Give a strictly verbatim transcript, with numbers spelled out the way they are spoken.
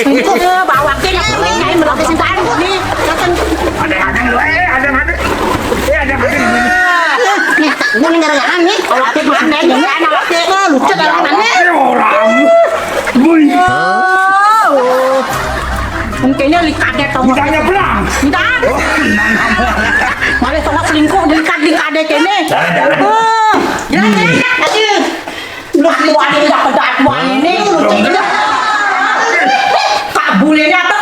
Itu dia bawa ke nak nyai merokok sing tadi ni. Ada, ada, eh, ada, ada. Eh, ada, ada. Ini gara-gara ni. Kalau kita mana ni? Anak laki ke? Lucu dalam mana? Orang. Woi. Oh. Mungkinnya likatnya tahu. Bukannya belang. Entah. Malah tengah selingkuh, dekat-dekat dia kene. Oh. Ya, ya, ya. Aduh. Lu keluar ini, dah pedas keluar ini. Tak boleh ni apa?